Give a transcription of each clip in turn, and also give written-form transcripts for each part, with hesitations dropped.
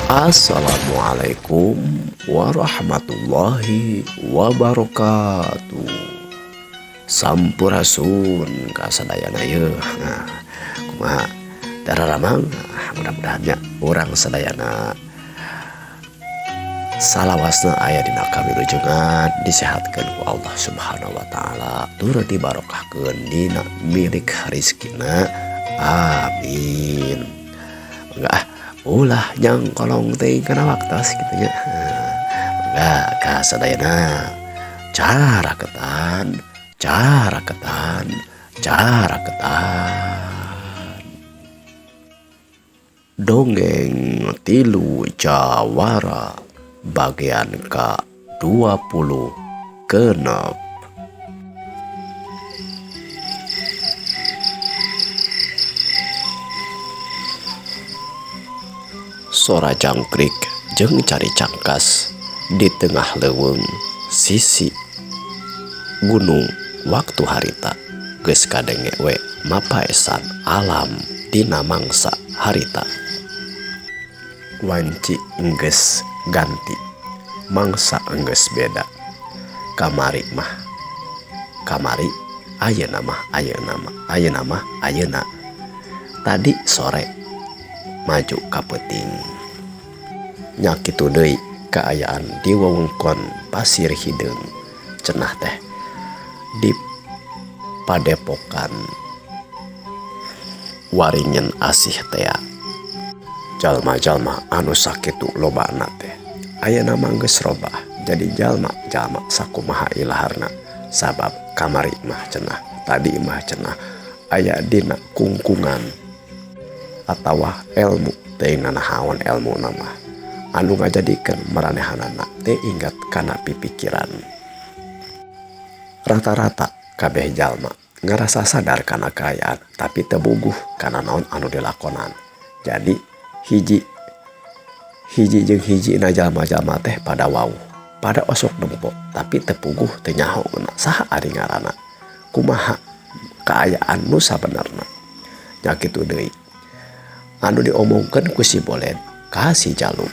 Assalamualaikum warahmatullahi wabarakatuh. Sampurasun ka sadayana yeuh. Nah, kumaha dararamang? Nah, mudah-mudahan nya urang sadayana salawasna aya dina kawilujengan, disehatkeun ku Allah Subhanahu wa taala, tur dibarokahkeun dina milik rizkina. Amin. Enggak ah, ulah nyangkolong teuing kana waktos kitu nya. Enggak ka sadayana. Caraketan, caraketan, caraketan. Dongeng Tilu Jawara bagian ka 26. Sora jangkrik jeung cari cangkas di tengah leuweung sisi gunung waktu harita geus kadenge we mapaesan alam dina mangsa harita. Wanci enggeus ganti, mangsa enggeus beda. Kamari mah kamari, ayeuna mah ayeuna mah, ayeuna mah ayeuna. Tadi sore maju ka peuting. Nya kitu deui kaayaan di wewengkon Pasir Hideung cenah teh di padepokan Waringin Asih tea. Jalma-jalma anu sakitu lobana teh ayeuna mah geus robah jadi jalma-jalma sakumaha ilaharna, sabab kamari mah cenah tadi mah cenah aya dina kungkungan atawa elmu teuing nanahaon elmuna mah anu ngajadikeun maranehanana teu ingat kana pipikiran. Rata-rata kabeh jalma ngarasa sadar kana kaayaan tapi teu buguh kana naon anu dilakonan. Jadi hiji hiji jeung hiji na jalma-jalma teh pada wauh, pada osok nempo tapi teu puguh teu nyaho saha ari ngaranna, kumaha kaayaan nu sabenerna. Nya kitu deui anu diomongkeun ku si Boled ka si Jalu.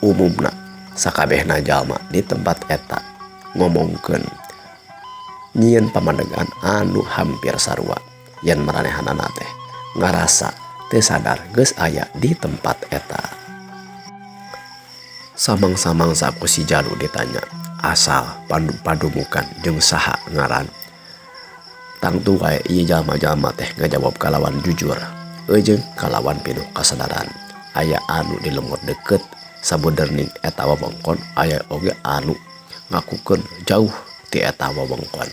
Umumna sakabehna jalma di tempat eta ngomongkeun nyieun pamandegan anu hampir sarua yen maranehanana teh ngarasa teu sadar geus aya di tempat eta. Samang-samangsa ku si Jalu ditanya asal padumukan jeung saha ngaran. Tangtu wae ieu jalma-jalma teh ngajawab kalawan jujur eujeung kalawan pinuh kasadaran. Aya anu di lembur deukeut sabuderning eta wewengkon, aya oge anu ngakukeun jauh ti eta wewengkon.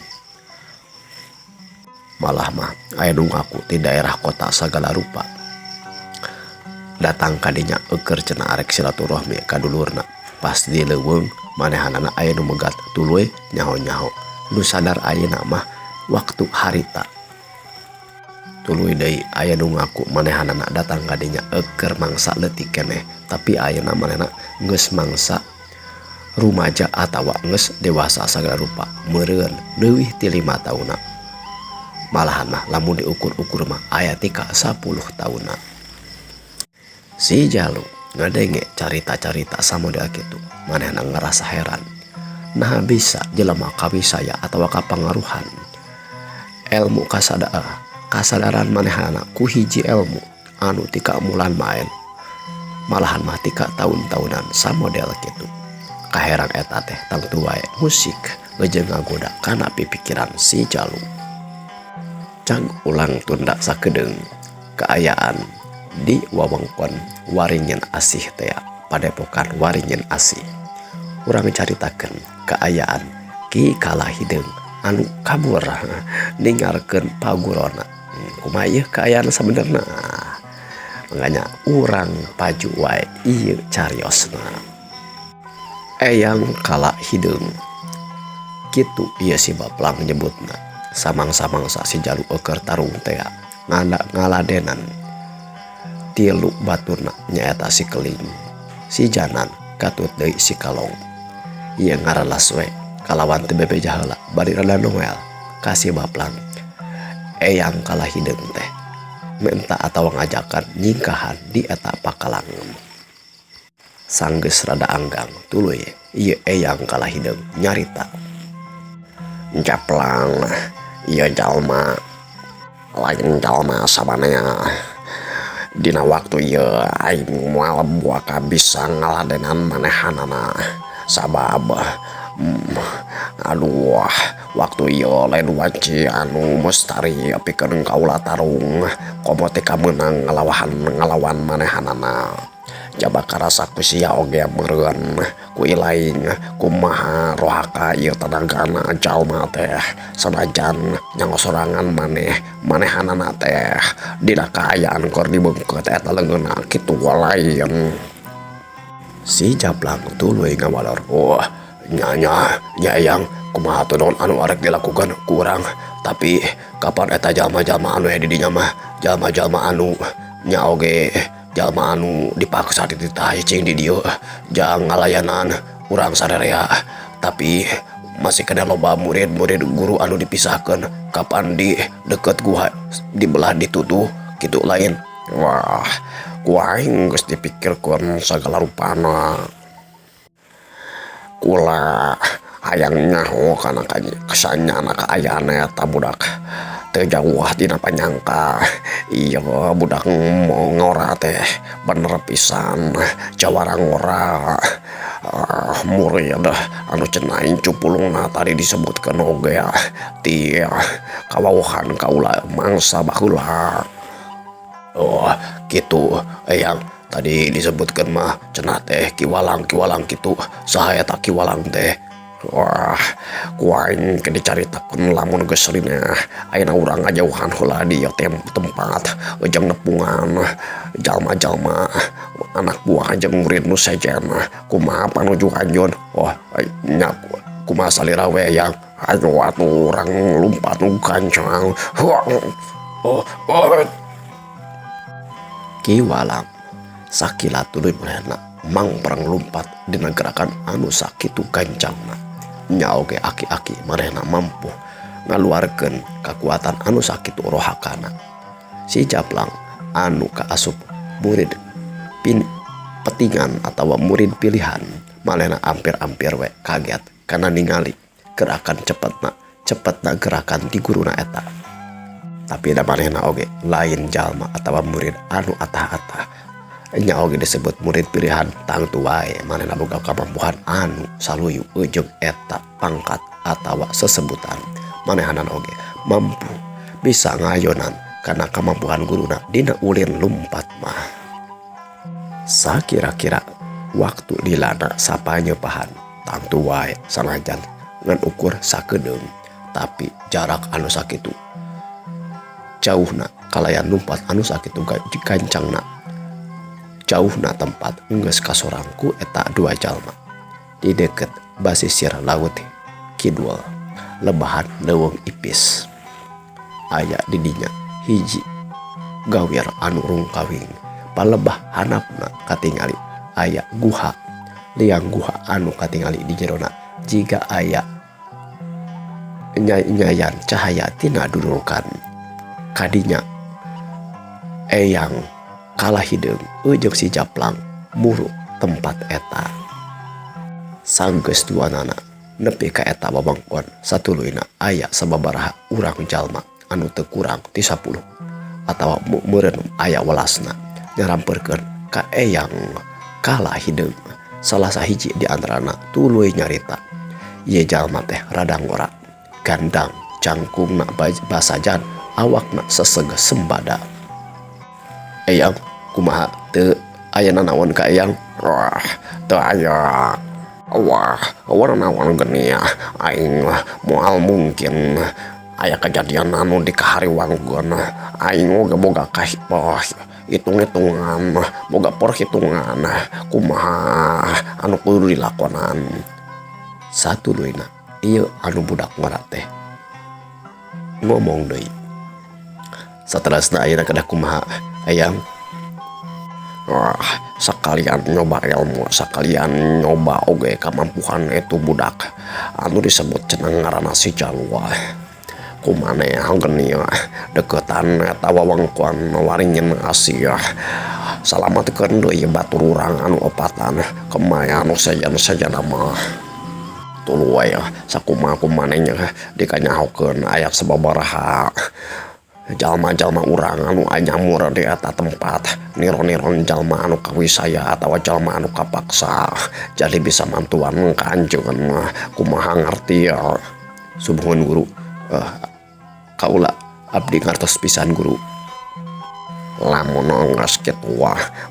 Malah mah aya nu ngaku ti daerah kota sagala rupa. Datang ka dinya eueur cenah arek silaturahmi ka dulurna. Pas di leuweung manehanana aya nu megat tuluy nyaho-nyaho. Nu sadar ayeuna mah waktu harita. Tuluy deui aya nu ngaku manehanana datang ka dinya eueur mangsa leutik keneh, tapi ayeuna manehna geus mangsa rumaja atawa geus dewasa sagala rupa, meureun leuwih ti 5 taunna. Malahan mah lamun diukur-ukur mah aya ti ka 10 taunna. Si Jalu ngadenge carita-carita samodel kitu, manehna ngarasa heran. Naha bisa jelema kawisaya atawa kapangaruhan elmu kasadaran manehna ku hiji elmu anu ti kamulan maen, malahan mah ti ka taun-taunan samodel kitu. Kaherang eta teh tangtu wae musik jeung ngagoda kana pipikiran si Jalu. Cang ulang tunda sakedeung kaayaan di wewengkon Waringin Asih tea, padepokan Waringin Asih. Urang caritakeun kaayaan Ki Kala Hideung anu kabur ninggalkeun pagurona. Kumaha ieu kaayaan sabenerna? Makanya urang paju wae ieu cariosna. Eyang Kala Hideung kitu ieu si Baplang nyebutna. Samang-samangsa si Jalu eueur tarung tea ngaladenan tilu baturna nyaeta si Keling, si Janan, katut deui si Kalong. Ieu ngaralas we kalawan teu bebeja heula bari rada noel ka si Baplang. Eyang Kala Hideung teh menta atawa ngajakan nyingkahan di eta pakalangan. Sanggeus rada anggang tuluy ieu Eyang Kalahideung nyarita. Japlang ieu jalma lain jalma sabanea dina waktu ieu aing moal buaka bisa ngaladenan manehanana sabab aduh waktu ieu lain wanci anu mustari pikeun kaula tarung komo teh kamenang ngalawahan ngalawan manehanana. Jaba karasa ku sia oge meureun ku ilaing kumaha rohaka ieu tanagana jalma teh sanajan nyaho sorangan maneh manehanana teh dina kaayaan keur dibeungkeut eta leungeunna kitu lain. Si Japlang tuluy ngawalor, "Oh, nya nya nya Eyang, kumaha atuh naon anu arek dilakukan ku urang tapi kapan eta jalma-jalma anu aya di dinya mah jalma-jalma anu nya oge jalma anu dipaksa dititah cicing di dieu jang ngalayanan urang sararea tapi masih kena loba murid-murid guru anu dipisahkeun kapan di deket guha di belah ditutuh kitu lain." Wah, ku aing geus dipikirkeun sagala rupana. Kula hayang nyaho kana kasanyana kaayaan eta budak teu jauh tina panyangka ieu budak ngora teh bener pisan jawara ngora murid anu cenah incu pulungna tadi disebutkeun oge ti kawauhan kaula mangsa baheula. Oh kitu Eyang, tadi disebutkeun mah cenah teh Ki Walang Ki Walang kitu, saha eta Ki Walang teh? Wah, ku aing ke dicaritakeun lamun geus rineh. Ayeuna urang ngajauhan heula di ieu tempat jeung nepungan jalma-jalma anak buah jeung murid nu sejen kumaha panuju anjeun. Oh nya kumaha salira we Eyang, ayo atuh urang lumpat nu gancang. Oh, oh. Ki Walang sakilat tuluy manehna mangprang lumpat dina gerakan anu sakitu gancangna. Nya oge aki-aki manehna mampu ngaluarkeun kakuatan anu sakitu rohakana. Si Japlang anu kaasup murid pin petingan atawa murid pilihan manehna ampir-ampir we kaget kana ningali gerakan cepetna cepetna gerakan ti guruna eta. Tapi da manehna oge lain jalma atawa murid anu atah-atah. Nya oge disebut murid pilihan tangtu wae manehna boga kamampuhan anu saluyu jeung eta pangkat atawa sesebutan. Manehanan oge mampu bisa ngayonan kana kamampuhan guruna dina ulin lumpat mah. Sakira-kira waktu dilana sapanyepahan tangtu wae sanajan ngan ukur sakedeung tapi jarak anu sakitu jauhna kalayan lumpat anu sakitu gancangna jauhna tempat enggeus kasorang ku eta dua jalma di deket basisir laut kidul lebahan leuweung ipis aya di dinya hiji gawir anu rungkawing palebah handapna katingali aya guha liang guha anu katingali di jerona jiga aya nyayan cahaya tina dudurukan. Kadinya Eyang Kalahideung jeung si Japlang muru tempat eta. Sanggeus duanana nepi ka eta wewengkon satuluyna aya sababaraha urang jalma anu teu kurang ti 10 atawa meureun aya welasna nyarampeurkeun ka Eyang Kalahideung. Salah sahiji di antarana tuluy nyarita ieu jalma teh rada ngora gandang jangkungna basajan awakna seseg sembada. Eyang kumaha teu aya nanaon ka Eyang? Wah, teu aya. Wah, warna naon geni aing moal mungkin aya kejadian anu dikahariwangkeun. Aing oge boga kahipah hitung-hitungan, boga perhitungan kumaha anu kudu dilakonan. Satuluyna ieu anu budak ngora teh ngomong deui. Saterasna ayeuna kedah kumaha Eyang? Wah, sakalian nyoba ilmu, sakalian nyoba oge kamampuhan itu budak anu disebut cenah ngaranna si Jalwa. Kumaneh geni deketan eta wewengkon Waringin Asih. Salamatkeun deui batur urang anu opatan kemaya anu sejen-sejenna mah. Tuluy sakumaha ku maneh nya dikanyahokeun aya sababaraha jalma-jalma urang anu anyamur di eta tempat niron-niron jalma anu kawisaya atawa jalma anu kapaksa jadi bisa mantuan ka anjeun kumaha ngarti ya. Sumuhun guru, kaula abdi ngartos pisan guru. Lamun geus kitu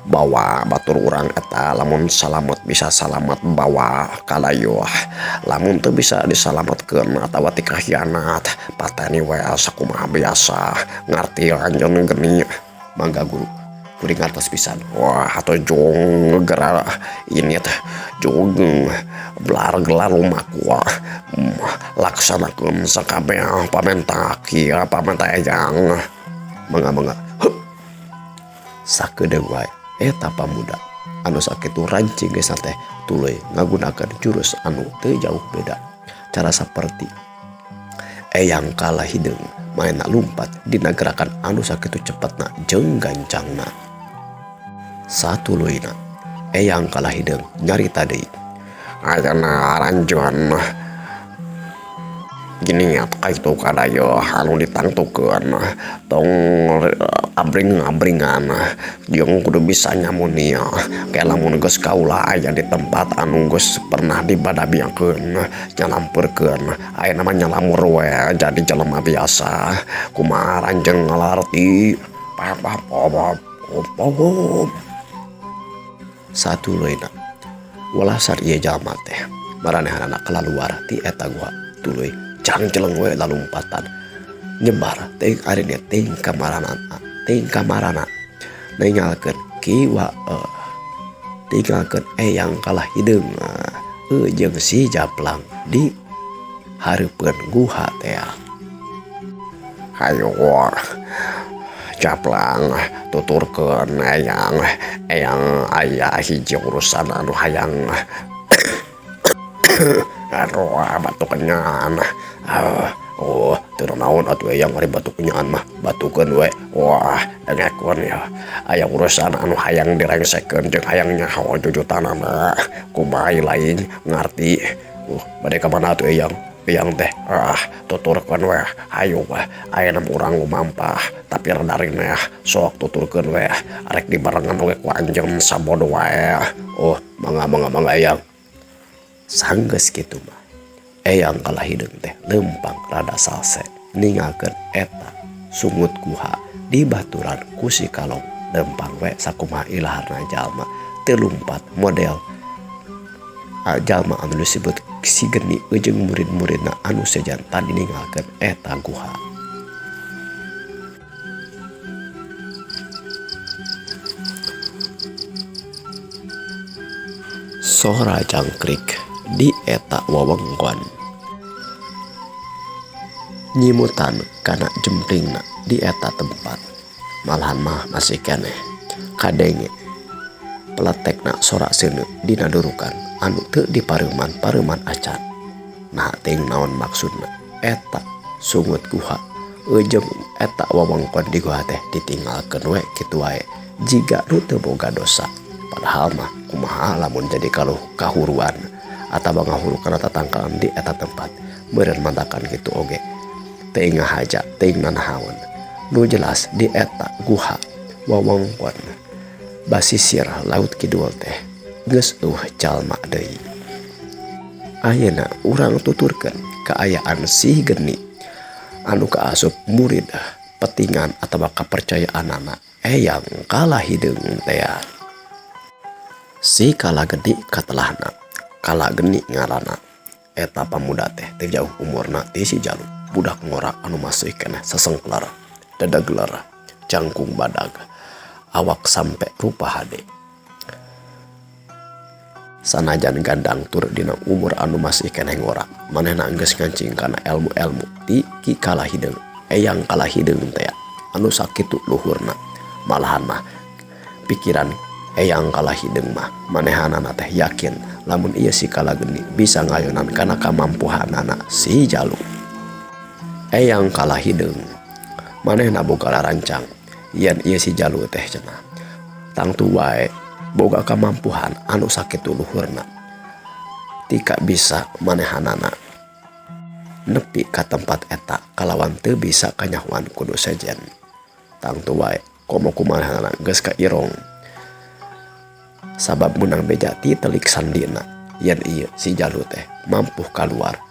bawa batur urang eta lamun salamet bisa salamet bawa kalayuh lamun teu bisa disalametkeun atawa ti kahianat pateni we sakumaha biasa ngarti anjeun geni. Mangga guru, kuring ngartos pisan. Wah atuh jung geura ini teh jung belar gelar lumaku laksanakeun sakabeh pamenta aki pamenta eyang. Mangga mangga. Hup. Sakedeung wae eta pamuda anu sakitu rancing geus teh tuluy ngagunakeun jurus anu teu jauh beda cara saperti eyang kalah hideung maena lumpat dina gerakan anu sakitu cepetna jeung gancangna. Satuluyna eyang kalah hideung nyarita deui ayeuna aranjeun giniat kaitu kadayo anu ditangtukeun tong abring-abringan jeung kudu bisa nyamunia ke lamun geus kaula aya di tempat anu geus pernah dibadabiakeun nyalampeurkeun ayeuna mah nyalamur we jadi jelema biasa kumaha aranjeun ngalarti satuluyna walasar ieu jalma teh maranehanana kalaluar ti eta gua tuluy jangjeleng we lalumpatan nyebar teuing arine teuing kamarana teuing kamarana ninggalkeun kiwa tinggalkeun eyang kalah hideung jeung si Japlang di hareupeun guha teh. Hayo Japlang tuturkeun eyang eyang aya hiji urusan anu hayang aduh batuk kenyaan. Oh teu naon atuh eyang ari batuk kenyaan mah batukeun we. Wah dengekeun ya aya urusan anu hayang direngsekeun jeung hayang nyaho jujutanana kumaha lain ngarti. Bade ka mana atuh eyang? Eyang teh tuturkeun we hayu we ayeuna urang lumampah tapi rada rineh sok tuturkeun we arek dibarengan oge ku anjeun sabodo wae. Oh mangga mangga mangga eyang. Sanggeus kitu mah eyang kalah hideung teh leumpang rada salse ninggalkeun eta sungut guha dibaturan ku si kalong leumpang we sakumaha ilaharna jalma teu lumpat model jalma anu disebut si geni jeung murid-muridna anu sejan tadi ninggalkeun eta guha. Sora jangkrik di eta wewengkon nyimutan kana jemplingna di eta tempat malahan mah masih keneh kadenge peletekna sora seuneu dina durukan anu teu dipareuman-pareuman acan. Nah teuing naon maksudna eta sungut guha jeung eta wewengkon di guha teh ditinggalkeun we kitu wae jiga nu teu boga dosa. Padahal mah kumaha lamun jadi kaluh kahuruan atawa ngahuru kana tatangkalan di eta tempat meureun mantakan kitu oge teuing ngahaja teuing nanahaon. Nu jelas di eta guha wewengkon basisir laut kidul teh geus eueuh jalma deui. Ayeuna urang tuturkeun kaayaan si geni anu kaasup murid petingan atawa kapercayaanana eyang kalah hideung teh. Si kala geni katelahna kala geni ngaranna eta pamuda teh teu jauh umurna ti si Jalu budak ngora anu masih keneh sasengklar dadagler jangkung badag awak sampe rupa hade. Sanajan gandang tur dina umur anu masih keneh ngora manehna geus ngancing kana ilmu-ilmu ti Ki Kala Hideung eyang Kala Hideung teh anu sakitu luhurna. Malahan mah pikiran eyang Kala Hideung mah manehanana teh yakin lamun ieu si Kala Geni bisa ngayonan kana kamampuhanana si Jalu. Eyang Kala Hideung manehna boga larancang yen ieu si Jalu teh cenah Tangtu wae boga kamampuhan anu sakitu luhurna tika bisa manehanana nepi ka tempat eta kalawan teu bisa kanyahoan ku nu sejen. Tangtu wae komo ku manehanana geus kairong sabab meunang beja ti telik sandina yen ieu si jalu teh mampuh kaluar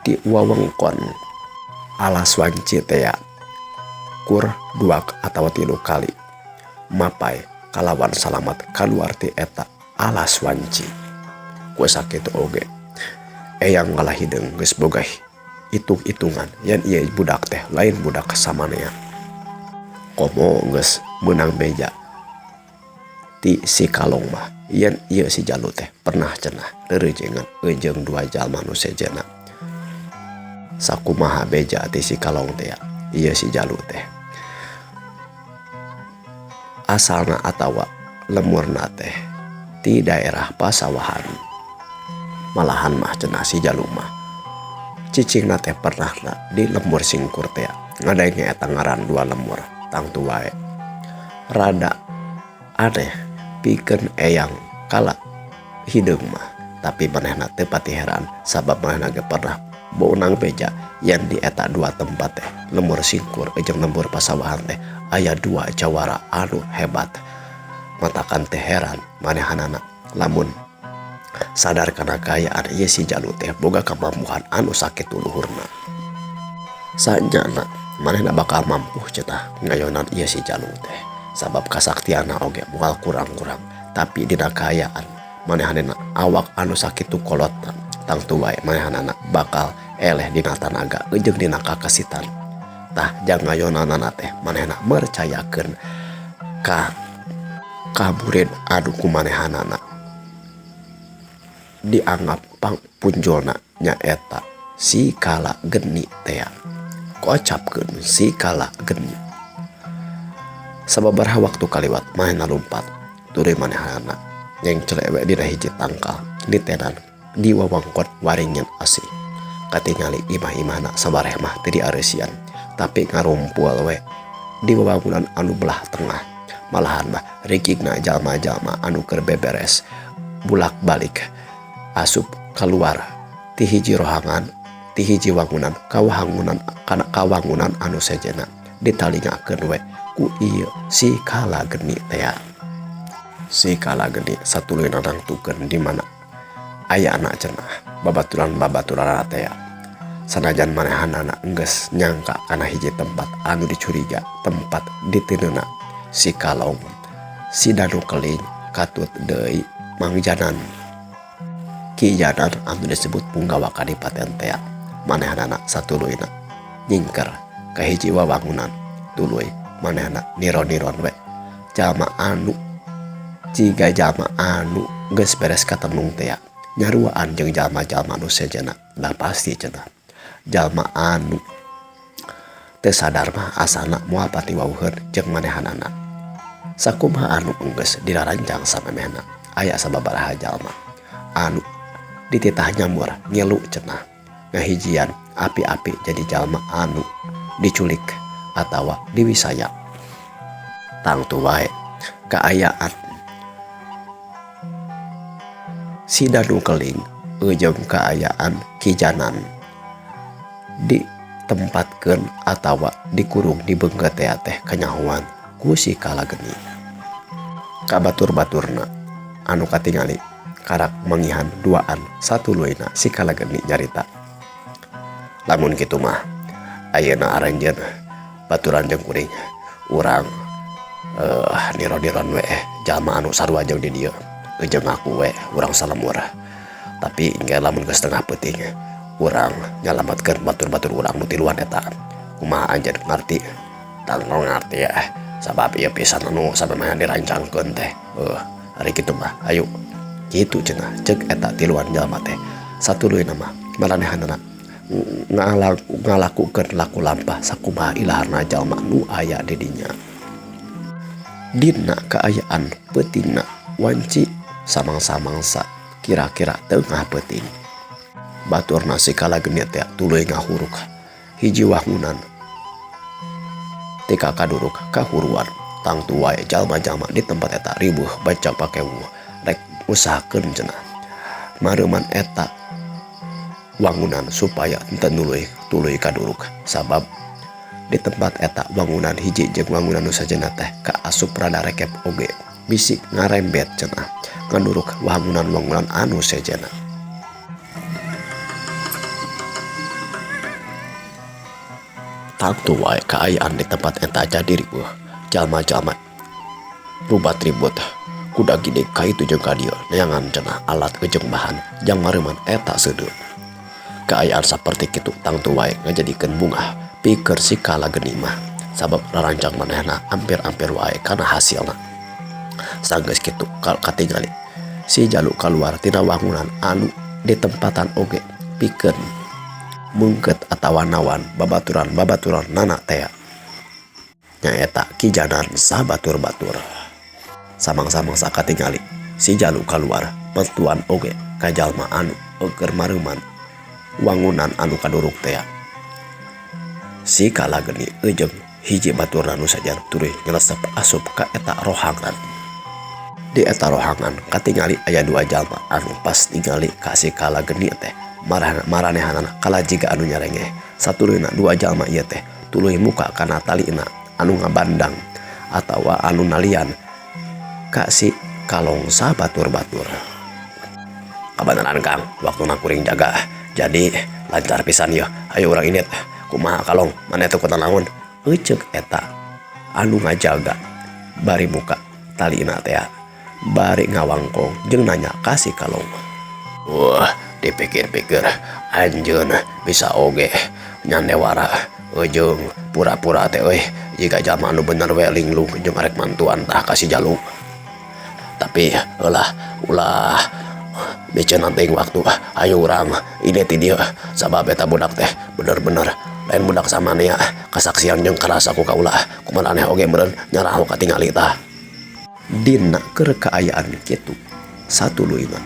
ti wewengkon alas wanci tea kur dua atawa tilu kali mapay kalawan salamat kaluar ti eta alas wanci. Ku sakitu oge eyang ngalah hideung geus boga itung-itungan yen ieu budak teh lain budak samanea. Komo geus meunang beja ti si kalong mah yen ieu si jalu teh pernah cenah reurejengan eujeung dua jalma nu sejenna. Sakumaha beja ti si kalong teh ieu si jalu teh. Asalna atawa lemurna teh ti daerah pasawahan. Malahan mah cenah si jalu mah cicingna teh pernahna di lembur singkur teh ngadenge eta ngaran dua lemur tangtu wae. Rada aneh pikeun eyang kala hideung mah tapi manehna teu pati heran sabab manehna ge pernah beunang beja yen di eta dua tempat teh lembur singkur jeung lembur pasawahan teh aya dua jawara anu hebat. Matakan teh heran manehanana lamun sadar kana kaayaan ieu si jalu teh boga kamampuhan anu sakitu luhurna. Sanyana manehna bakal mampuh cenah ngayonan ieu si jalu teh sabab kasaktianna oge moal kurang-kurang tapi dina kaayaan manehanana awak anu sakitu kolotna tangtu wae manehanana bakal eleh dina tanaga jeung dina kakesitan. Tah jang ngayonanana teh manehna mercayakeun ka murid anu kumanehanana dianggap pangpunjolna nyaeta si kala geni tea. Kocapkeun si kala geni. Sababaraha waktu kaliwat manehna lumpat tuluy manehanana nyengcelewe dina hiji tangkal ditenan di wewengkon waringin asih. Katingali imah-imahna sabareh mah teu diareusian tapi ngarumpul we di wewangunan anu belah tengah. Malahan mah rigigna jalma-jalma anu keur beberes bulak-balik asup kaluar ti hiji rohangan ti hiji wangunan ka wangunan kana kawangunan anu sejenna ditalingakeun we ku ieu si kala geni tea. Si kala geni satuluyna nangtukeun di mana ayana cenah babaturan-babaturanna tea. Sanajan manehanana enggeus nyangka kana hiji tempat anu dicuriga tempat diteunena si kalong si danu keling katut deui mangjanan. Ki Janan anu disebut punggawa kadipaten tea manehanana satuluyna nyingker ka hiji wawangunan tuluy manehna niron-niron we jalma anu jiga jalma anu geus beres katenung tea nyaruaan jeung jalma-jalma nu sejenna da pasti cenah jalma anu teu sadar mah asana moal pati wawuheun jeung manehanana. Sakumaha anu enggeus dilarancang samemehna aya sababaraha jalma anu dititah nyamur ngilu cenah ngahijian api-api jadi jalma anu diculik atawa diwisaya. Tangtu wae kaayaan si danu keling jeung kaayaan Ki Janan ditempatkeun atawa dikurung di beungkeut tea teh kanyahoan ku si kala geni. Kabatur-baturna anu katingali karak mangihan duaan satuluyna si kala geni nyarita. Lamun kitu mah ayeuna aranjeun baturan jeung kuring urang niron-niron we jalma anu sarua jeung di dieu jeung aku we urang salemur. Tapi engke lamun geus tengah peuting urang nyalametkeun batur-batur urang nu tiluan eta. Kumaha anjeun ngarti? Tangtong ngarti ya. Sabab ieu pisan anu samemehna dirancangkeun teh. Ari kitu mah ayo kitu cenah ceuk eta tiluan jalma teh. Satuluyna mah maranehanana ngalakukeun laku lampah sakumaha ilaharna jalma nu aya di dinya. Dina kaayaan peutingna wanci samangsa-mangsa kira-kira tengah peuting. Baturna si kala geni teh tuluy ngahuruk hiji wangunan tika kaduruk kahuruan Tangtu wae jalma-jalma di tempat eta riweuh baca pakewuh rek ngusahakeun cenah mareuman eta wangunan supaya henteu nuluy tuluy kaduruk sabab di tempat eta wangunan hiji jeung wangunan nu sejenna teh kaasup rada rekep oge bisi ngarembet cenah ngaduruk wangunan-wangunan anu sejenna. Tangtu wae kaayaan di tempat eta jadi riweuh jalma-jalma rubat ribut kuda gede ka itu jeung ka dieu neangan cenah alat jeung bahan jang mareuman eta seudeuh. Kaayaan saperti kitu tangtu wae ngajadikeun bungah pikeun si kalageni mah sabab rarancang manehna ampir-ampir wae kana hasilna. Sanggeus kitu katingali si Jalu kaluar tina wangunan anu ditempatan oge pikeun meungkeut atawa nawan babaturan-babaturan nana tea. Nyaeta kijanan sabatur-batur. Samang-samangsa katingali si Jalu kaluar mantuan oge ka jalma anu eueur mareuman wangunan anu kaduruk tea. Si kalageni eujeung hiji baturna nu sajan tuluy nyelesep asup ka eta rohangan. Di eta rohangan katingali aya dua jalma anu pas ningali ka si kalageni teh maranehanana kalah jiga anu nyarengeh. Satuluyna dua jalma ieu teh tuluy muka kana talina anu ngabandang atawa anu nalian ka si kalong sabatur-batur. Kabeneran Kang, waktuna kuring jaga jadi lancar pisan yeuh. Ayo urang indit. Kumaha kalong maneh teu kunaon? Euceuk eta anu ngajaga bari muka talina tea bari ngawangkong jeung nanya ka si kalong. Wah, dipikir-pikir anjeun bisa oge nyandewara ujung pura-pura teh euy jiga jalma anu bener we linglung jeung arek mantuan tah ka si Jalu. Tapi ulah ulah miceun teuing waktu, ayo urang ini ti dieu sabab eta budak teh bener-bener lain budak samania kasaksian jeung karasa ku kaula kumaha aneh oge meureun nyaraho katingali tah. Dina keur kaayaan kitu satuluyna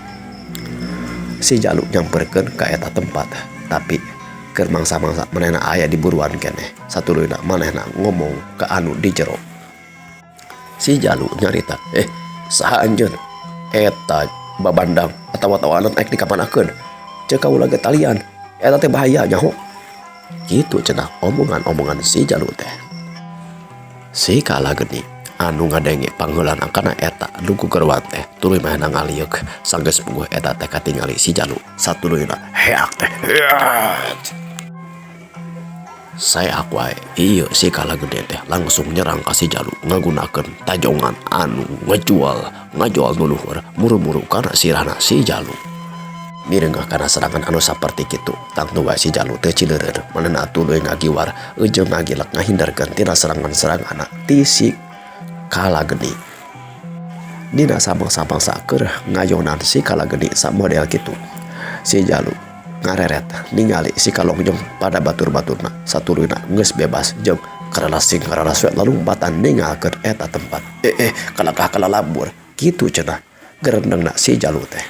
si Jalu nyamperkeun ka eta tempat tapi keur mangsa-mangsa manehna aya di buruan keneh. Satuluyna manehna ngomong ka anu di jero. Si Jalu nyarita, saha anjeun eta babandang atawa tawanan aek dikamanakeun ceuk kaula ge talian eta teh bahaya nyaho. Kitu cenah omongan-omongan si Jalu teh. Si kalageni anu ngadenge pangheulana kana eta nu gugeroan teh tuluy manehna ngalieuk sanggeus puguh eta teh katingali si Jalu satuluyna heak teh. Saeak wae ieu si kalageni teh langsung nyerang ka si Jalu ngagunakeun tajongan anu ngajual nu luhur muru-muru kana sirahna si Jalu. Mireungeuh kana serangan anu saperti kitu tangtu wae si Jalu teu cileureun manehna tuluy ngagiwar jeung ngagilek ngahindarkeun tina serangan-seranganna ti si kalageni. Dina samang-samangsa keur ngayonan si kalageni samodel kitu si Jalu ngareret ningali si kalong jeung pada batur-baturna satuluyna geus bebas jeung karalasing karalas we lalumpatan ninggalkeun eta tempat. Kalakah kalalabur kitu cenah gerendengna si Jalu teh.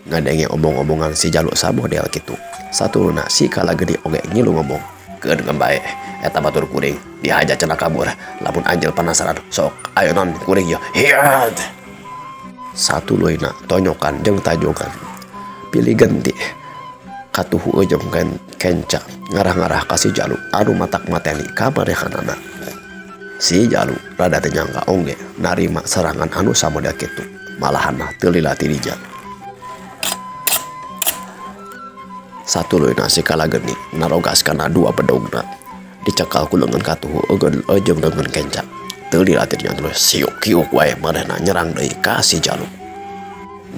Ngadenge omong-omongan si Jalu samodel kitu satuluyna si kalageni oge ngilu ngomong keun ngembae eta batur kuring dihaja cenah kabur lamun anjeun penasaran sok ayo non kuring yeuh hiat. Satuluyna tonyokan jeung tajongan pilih genti katuhu jeung kenca ngarah-ngarah ka si Jalu anu matak mateni ka manehanana. Si Jalu rada teu nyangka oge narima serangan anu samodel kitu malahan mah teu lila ti dija. Satuluyna si kalageni narogas kana dua bedogna dicekal ku leungeun katuhu jeung leungeun kenca teu lila ti dinya tuluy siuk-kiuk wae manehna nyerang deui ka si Jalu.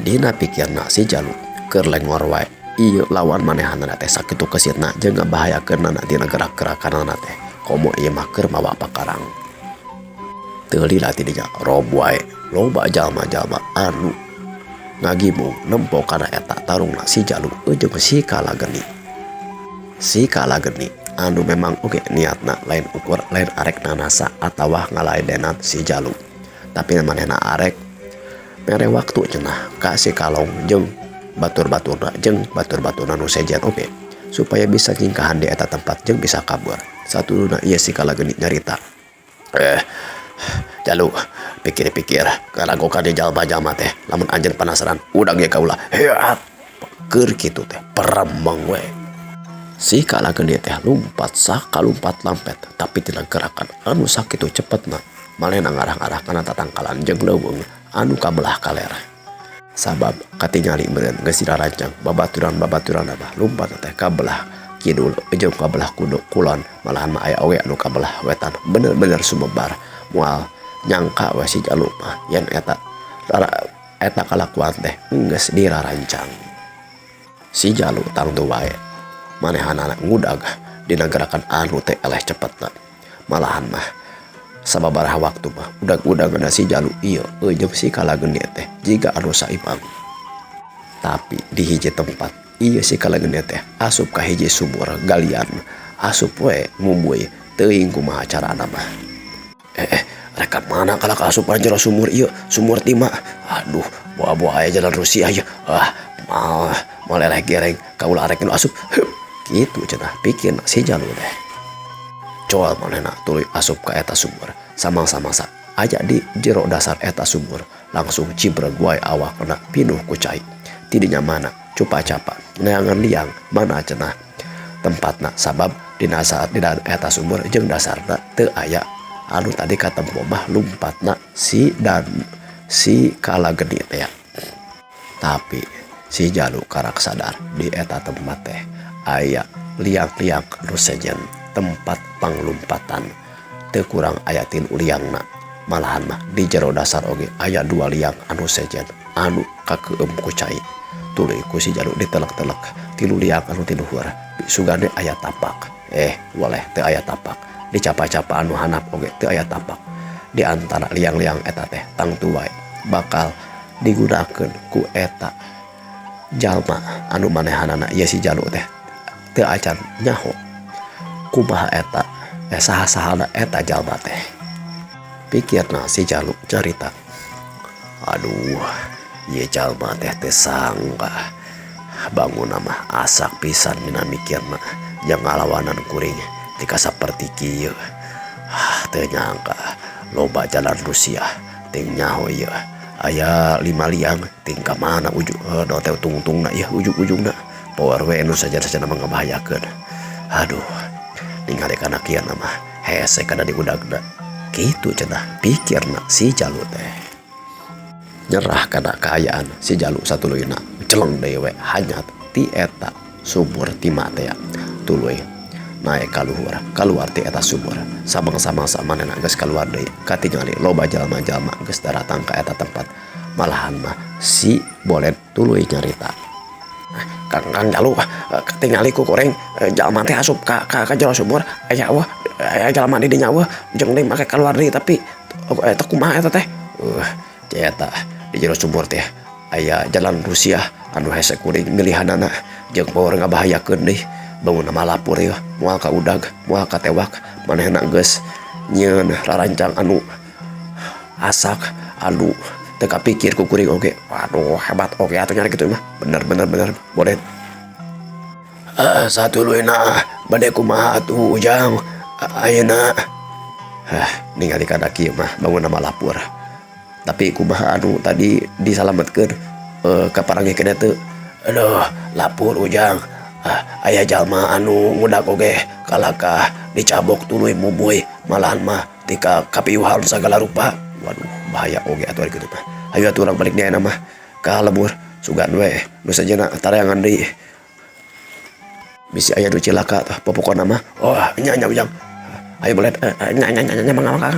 Dina pikirna si Jalu keur lengor wae ieu lawan manehanana teh sakitu kesitna jeung ngabahayakeunana dina gerak-gerakanana teh komo ieu mah keur mawa pakarang. Teu lila ti dinya rob wae loba jalma-jalma anu ngagimung nempo kana eta tarungna si Jalu jeung si kalageni. Si kalageni anu memang oge niatna lain ukur lain arek nanasa atawa ngalaedenan si Jalu tapi manehna arek mere waktu cenah ka si kalong jeung batur-baturna jeung batur-baturna nu sejen oge supaya bisa nyingkahan di eta tempat jeung bisa kabur. Satuluyna ieu si kalageni nyarita, Jalu pikir-pikir ngaragokan di jalma-jalma teh lamun anjeun penasaran udag ge kaula. Heat, keur kitu teh peremeng we. Si kalageni teh lumpat sakalumpat lampet, tapi tina gerakan anu sakitu cepetna manehna ngarah-ngarah kana tatangkalan jeung leuweung anu kabelah kaler. Sabab katingali meureun geus dirarancang babaturan-babaturanna mah lumpat teh kabelah kidul jeung kabelah kulon, malahan mah aya oge anu kabelah wetan, bener-bener sumebar. Moal nyangka we si Jalu mah yen eta kalakuan teh geus dirarancang. Si Jalu tangtu wae manehanana ngudag dina gerakan anu teh eleh cepetna. Malahan mah sababaraha waktu mah udag-udagna si Jalu ieu jeung si kalageni teh jiga anu saimang. Tapi di hiji tempat ieu si kalageni teh asup ka hiji sumur galian, asup we ngumbuy teuing kumaha carana mah. Rek ka mana kalah ka asup jero sumur ieu, sumur timah. Aduh, boa-boa aya jalan Rusia ieu. Ah, malah moleleh gereng kaula arek nu asup. Heup, kitu cenah pikirna si Jalu teh. Coal manehna tuluy asup ka eta sumur. Samang-samangsa aya di jero dasar eta sumur, langsung cibreg wae awakna pinuh ku cai. Tidinya mana cupa-capa neangan liang mana cenah tempatna, sabab dina saat dina eta sumur jeung dasarna teu aya anu tadi katempo mah lumpatna si dan si kalageni teh. Tapi si Jalu karak sadar di eta tempat teh aya liang-liang nu sejen tempat panglumpatan, teu kurang aya 3 liangna. Malahan mah di jero dasar oge aya 2 liang anu sejen anu kakeueum ku cai. Tuluy ku si Jalu ditelek-telek 3 liang anu ti luhur, sugane aya tapak. Boleh teu aya tapak. Dicapa-capa anu handap oge teu aya tapak. Di antara liang-liang eta teh tangtu wae bakal digunakeun ku eta jalma anu manehanana ieu si Jalu teh teu acan nyaho kumaha eta, saha-sahana eta jalma teh. Pikirna si Jalu carita, aduh, ieu jalma teh teu sangka bangunna mah asak pisan dina mikirna jeung ngalawanan kuring tika saperti kieu. Ah, teu nyangka loba jalan Rusia ting nyaho ieu aya 5 liang ting ka mana ujung, teh tungtungna ieu ujung-ujungna power we nu saja-sajana mah ngabahayakeun. Aduh, ningali kana kieu mah hese kana diudagna. Kitu cenah pikirna si Jalu teh. Nyerah kana kaayaan si Jalu satuluyna celeng deui we hanyat ti eta sumur timah teh. Tuluy naek ka luhur, kaluar ti eta sumur. Samang-samang manehna geus kaluar deui, katingali loba jalma-jalma geus daratang ka eta tempat. Malahan mah si Bolet tuluy nyarita, Kang Jalu, katingali ku kuring jalma teh asup ka jero sumur, aya eueuh, aya jalma di dinya eueuh, jeung deui make kaluar deui, tapi eta kumaha eta teh? Eta di jero sumur teh aya jalan Rusia anu hese kuring milihanana jeung power ngabahayakeun deui. Bangun mah lapur ieu, moal ka udag, moal ka tewak, manehna geus nyieun rarancang anu asak anu teu kapikir ku kuring oge. Waduh, hebat oge atuh nya kitu mah. Bener bener bener boleh. Satuluyna bade kumaha atuh Ujang ayeuna? Hah, ningali kana kieu mah bangun mah lapur. Tapi kumaha anu tadi disalametkeun, kaparanggih keneh teu? Aduh, lapur Ujang. Aya jalma anu ngudag oge kalakah dicabok tuluy mumuy, malahan mah tika kapiuhan sagala rupa. Waduh, bahaya oge atuh ari kitu mah. Hayu atuh urang balik deui mah ka lembur, sugan we nu sejenna tareangan deui. Bisi aya nu cilaka tah popokona mah. Oh, nya nya Ujang. Ayo boleh, nya nya nya nya mangga mangga.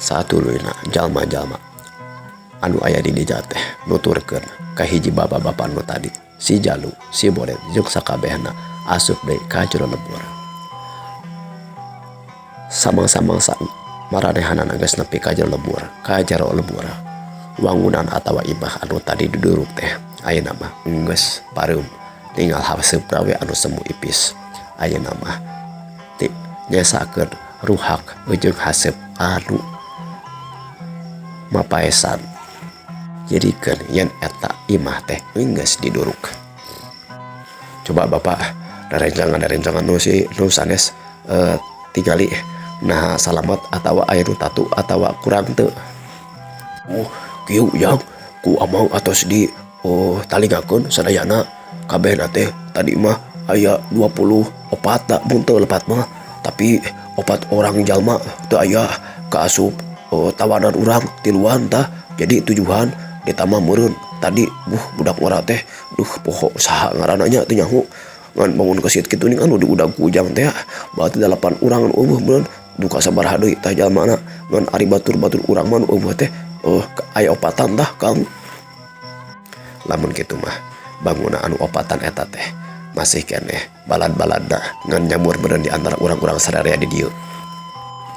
Satuluyna jalma-jalma anu aya di dinya teh nuturkeun ka hiji bapak-bapak nu tadi. Si Jalu, si Bolet jeung sakabehna asup deui ka jero lembur. Samang-samangsa maranehanana geus nepi ka jero lembur, ka jero lembur. Wangunan atawa imah anu tadi duduruk teh ayeuna mah geus pareum, tinggal haseupna we anu semu ipis. Ayeuna mah ti nyesakeun ruhak jeung haseup anu mapaesan. Jadikeun yen eta imah teh geus diduruk. Coba bapak darencangan nu si nu sanes, tingali Nah salamet atawa aya nu tatu atawa kurang teu. Oh kieu Ujang ku amang atos di oh talingakeun sadayana kabehna teh tadi mah aya 24 da mun teu lepat mah tapi opat orang jalma teu aya kaasup oh, tawanan urang tiluan tah jadi tujuhan ditambah meureun tadi buh budak ngora teh duh poho saha ngaranna nya teu nyaho ngan bangun kesit kitu ning anu diudag ku Ujang teh berarti dalapan urang anu eueuh meureun duka sabaraha deui tah jalmana ngan ari batur-batur urang mah nu eueuh teh aya opatan tah Kang. Lamun kitu mah bangunna anu opatan eta teh masih keneh balad-baladna ngan nyamur meureun di antara urang-urang sararea di dieu.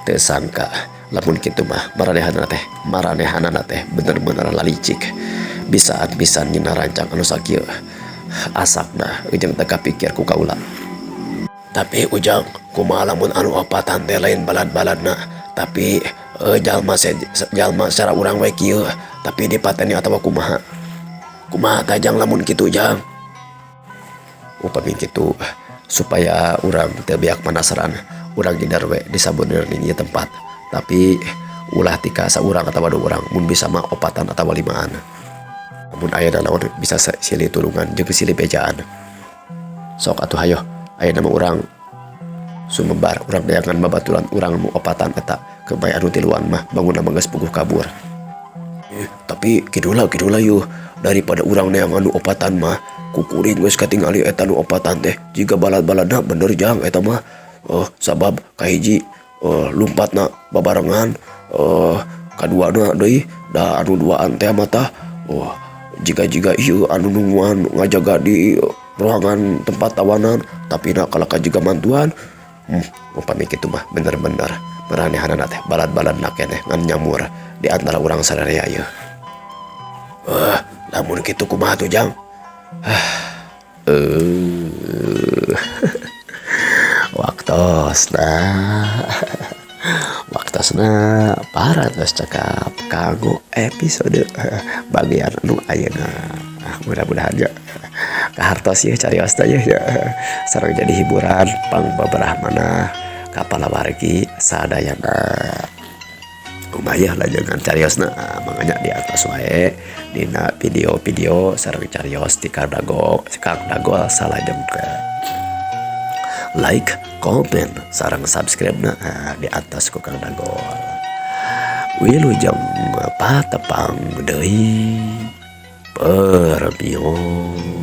Teu sangka lamun kitu mah maranehanana teh bener-bener lalicik bisaan pisan nyieun rancang anu sakieu asakna jeung teu kapikir ku kaula. Tapi Ujang kumaha lamun anu opatan teh lain balad-baladna tapi jalma jalma secara urang we kieu tapi dipateni atawa kumaha. Kumaha tah Jang lamun kitu Jang? Upami kitu supaya urang teu beak panasaran urang ngider we di sabenerna ieu tempat tapi ulah tika saurang atawa dua urang mun bisa mah opatan atawa limaan. Mun aya nanaon bisa silih tulungan jeung silih bejaan. Sok atuh hayoh ayeuna mah urang sumebar urang neangan babaturan urang nu opatan eta kebay anu tiluan mah bangunna mah geus puguh kabur. Tapi kidula kidula yuh daripada urang neangan nu opatan mah kukuring geus katingali eta nu opatan teh jiga balad-baladna bener Jang eta mah sabab kahiji lumpatna babarengan kaduana deui da anu duaan teh mah tah jiga-jiga ieu anu nungguan ngajaga di ruangan tempat tawanan tapi na kalaka jiga mantuan. Upami kitu mah bener-bener maranehanana teh balad-baladna keneh ngan nyamur di antara urang sararea ieu. Lamun kitu kumaha tuh Jang? Waktosna waktosna parantos cekap kanggo episode bagian anu ayeuna. Mudah-mudahan ya kahartos ya cariosna ya sareng jadi hiburan pangbeberah ka palawargi sadayana. Kumaha lanjutkan cariosna manganya di atas wae dina video-video sareng carios ti Kang Dago, Kang Dagol salajengna. Like, komen, sareng subscribe na di atas ku Kang Dagol. Wilujeng patepang deui, permios.